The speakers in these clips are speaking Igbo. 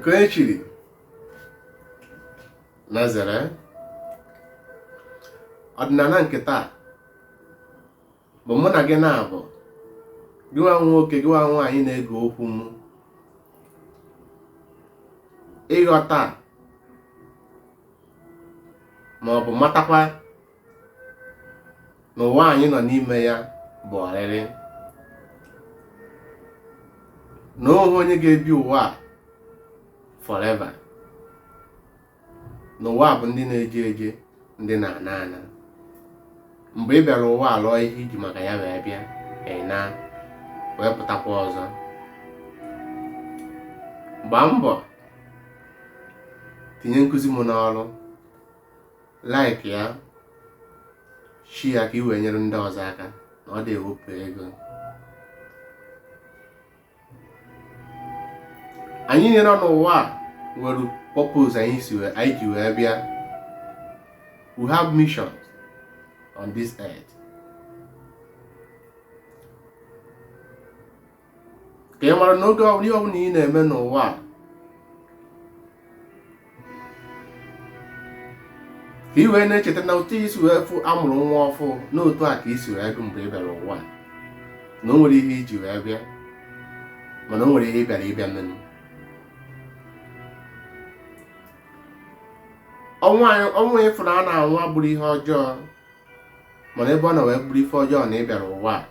Nke onye chiri na zere. Ọdịnala nke taa bụ mụ na gị na-abụ, gị nwa nwoke, gị nwa nwaanyị na-ege okwu m, ịghọta ma ọ bụ matakwa na ụwa anyị nọ n'ime ya bụ ọrịrị, na o nweghị onye ga-ebi ụwa a forever, na ụwa bụ ndị na-eje eje, ndị na-ana ana. Mgbe ị bịara ụwa a lụọ ihe i ji maka ya wee bịa, ị na wee pụtakwa ọzọ. Gbaa mbọ tinye nkụzi m n'ọrụ, like ya, share ya ka i wee nyere ndị ọzọ aka, na ọ dị ewepụ ego. Anyị niile nọ n'ụwa a nwere purpose anyị si anyị ji wee bịa. We have missions on this earth. Ka ị mara n'oge ọbụla, ihe ọbụla ị na-eme n'ụwa a, ka ị wee na-echeta na otu i si wee fụ amụrụ nwa ọfụ, na otu a ka i si wee dị mgbe ị bịara ụwa, na o nwere ihe i ji wee bịa, mana o nwere ihe ị bịara ịbịa menụ. Ọnwụ anyị, ọnwụ ị fụrụ a na-anwụ abụrọ ihe ọjọọ, mana ebe ọ nọ wee bụrụ ife ọjọọ na ị bịara ụwa a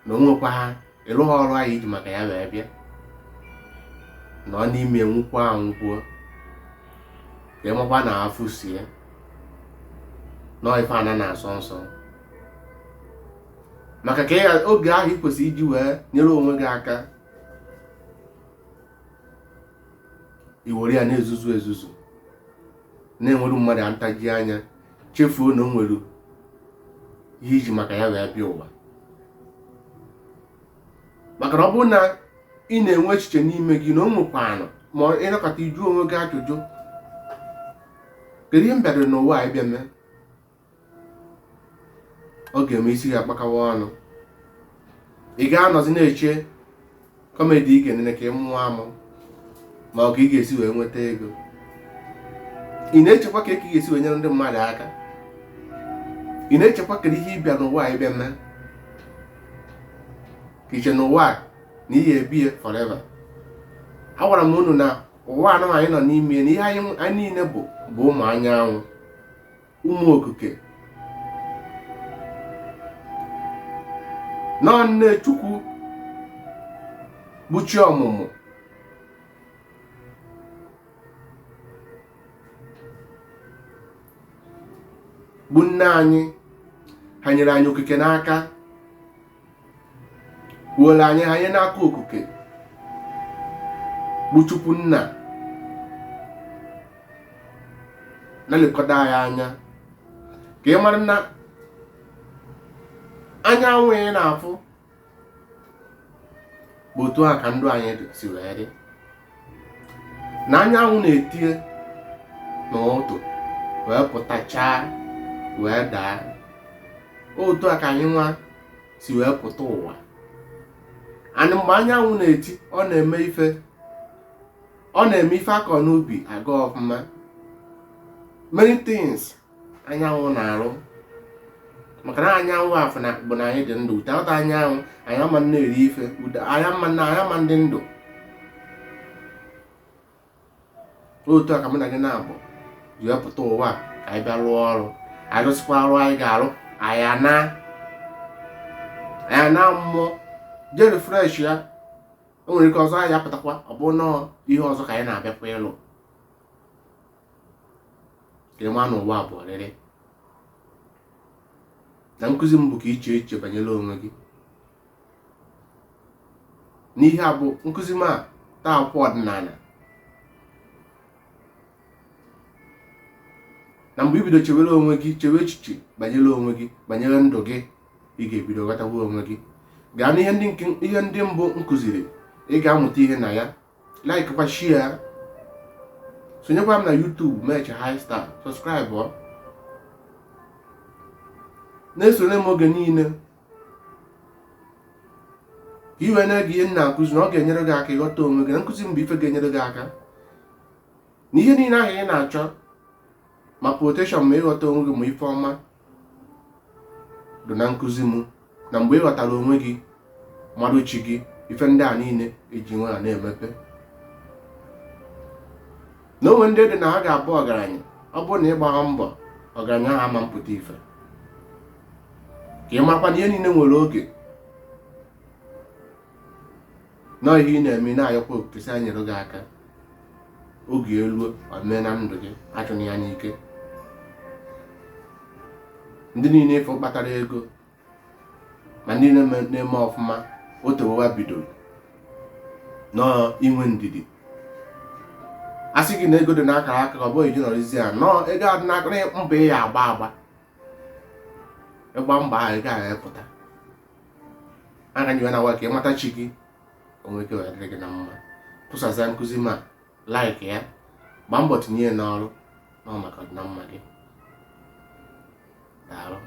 na o nwekwa ha ịrụghị ọrụ ahụ i ji maka ya wee bịa, nọ n'ime nwụkwa anwụkwuo, ka ị makwa na afụ sie nọọ ife ana na-asọ nsọ, maka ka oge ahụ ị kwesịrị iji wee nyere onwe gị aka, i were ya na-ezuzu ezuzu, na-enwere mmadụ ntaji anya, chefuo na o nwere ihe i ji maka ya wee bịa ụwa. Maka na ọ bụrụ na ị na-enwe echiche n'ime gị na o nwekwanụ, ma ị nọkata ị jụọ onwe gị ajụjụ, kedu ihe m bịara n'ụwa a ịbịa mee, ọ ga-eme isi gị akpakawa ọnụ. Ị ga-anọzi na-eche comedy ị ga-enene ka ị mụọ amụ, ma ọ ka ị ga-esi wee nweta ego. Ị na-echekwa ka ị ga-esi wee nyere ndị mmadụ aka. Ị na-echekwa kedu ihe ị bịa n'ụwa a ịbịa mee, ka i che n'ụwa a na ị ga-ebi ya forever. Agwara m unu na ụwa anụ anyị nọ n'ime, na ihe anyị niile bụ bụ ụmụ anyanwụ, ụmụ okike nọ. Nne Chukwu bụ chi ọmụmụ, bụ nne anyị, ha nyere anyị okike n'aka, were anyị hanye n'aka okike bụ Chukwu nna na-elekọta anyị anya. Ka ị mara na anyanwụ ị na-afụ bụ otu a ka ndụ anyị si wee dị, na anyanwụ na-etie n'ụtụ wee pụtachaa wee daa, otu a ka anyị nwa si wee pụta ụwa. And mgbe anyanwụ na-eti, ọ na-eme ife, ọ na-eme ife a kọ n'ubi aga ọfụma. Many things anyanwụ na-arụ, maka na anyanwụ afụ na bụ na anyị dị ndụ. Without anyanwụ, anyị ama na-eri ife, anyị ama na anyị ama dị ndụ. Otu a ka mụ na gị na-abụ ji wee pụta ụwa, ka anyị bịa rụọ ọrụ. Anyị rụsịkwa ọrụ anyị ga-arụ, anyị ana, anyị ana mmụọ jee refresh ya. O nwere ike ọzọ anyị apụtakwa, ọ bụ nọọ ihe ọzọ ka anyị na-abịakwa ịlụ. Ka ị maa na ụwa bụ ọrịrị, na nkụzi m bụ ka i chee echiche banyere onwe gị. N'ihe a bụ nkụzi m a taa, akwụkwọ ọdịnala, na mgbe i bido chewere onwe gị, chewe echiche banyere onwe gị, banyere ndụ gị, ị ga-ebido ghọtawa onwe gị. Gaa n'ihe ndị ihe ndị mbụ m kụziri, ị ga-amụta ihe na ya. Like kwa, share, sonyekwa m na YouTube, Meche High Star, subscribe ọ na-esonye m oge niile. Ka i wee na-ege ihe m na-akụzi na ọ ga-enyere gị aka ịghọta onwe gị, na nkụzi m bụ ife ga-enyere gị aka na ihe niile ahụ ị na-achọ, ma protection, ma ịghọta onwe gị, ma ife ọma dị na nkụzi m. Na mgbe ị ghọtara onwe gị, mmadụ chi gị, ife ndị a niile eji nwe ha na-emepe na onwe ndị dị na ha ga-abụ ọgaranya. Ọ bụrụ na ị gbagha mbọ, ọgaranya ahụ ama mpụta ife. Ka ị makwa na ihe niile nwere oge nọọ. Ihe ị na-eme, ị na-ayọkwa okike sị nyere gị aka, oge eluo, ọ mee na ndụ gị. Achụna ya n'ike. Ndị niile ịfụ kpatara ego, ma ndị na-eme ọfụma, otewewa bidoro nọọ inwe ndidi. A sị gị na ego dị n'akara aka, ọ bụghị ji nọrọzi ya nọọ. Ego adị n'aka na mbọ ị ya agba agba, ịgba mbọ ahụ, ego ahụ epụta aka nyiwe na ka ịmata chi gị onwe ike wee dịrị gị na mma. Tụsazịa nkụzi ma like ya, gbaa mbọ tinye ya n'ọrụ nọ maka ọdịna mma gị. Daalụ.